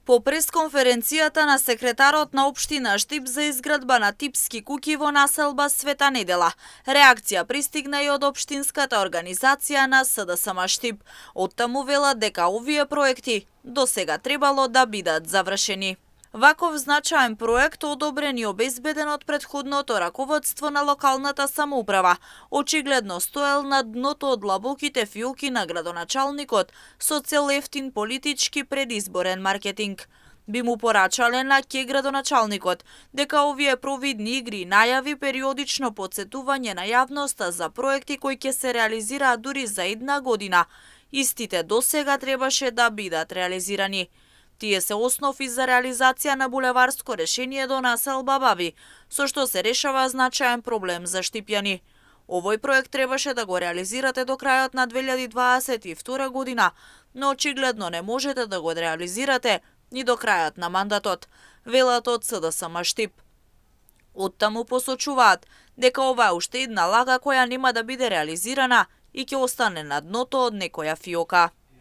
По пресконференцијата на секретарот на општина Штип за изградба на типски куќи во населба Света Недела, реакција пристигна и од општинската организација на СДСМ Штип. Оттаму велат дека овие проекти досега требало да бидат завршени. Ваков значаен проект, одобрен и обезбеден од претходното раководство на локалната самоуправа, очигледно стоел на дното од длабоките фиоки на градоначалникот со цел ефтин политички предизборен маркетинг. Би му порачале на ке градоначалникот дека овие провидни игри и најави периодично подсетување на јавноста за проекти кои ќе се реализираат дури за една година, истите досега требаше да бидат реализирани. Тие се основ и за реализација на булеварско решение до населба Баби, со што се решава значаен проблем за штипјани. Овој проект требаше да го реализирате до крајот на 2022 година, но очигледно не можете да го реализирате ни до крајот на мандатот, велат од СДСМ Штип. Оттаму посочуваат дека ова е уште една лага која нема да биде реализирана и ќе остане на дното од некоја фиока.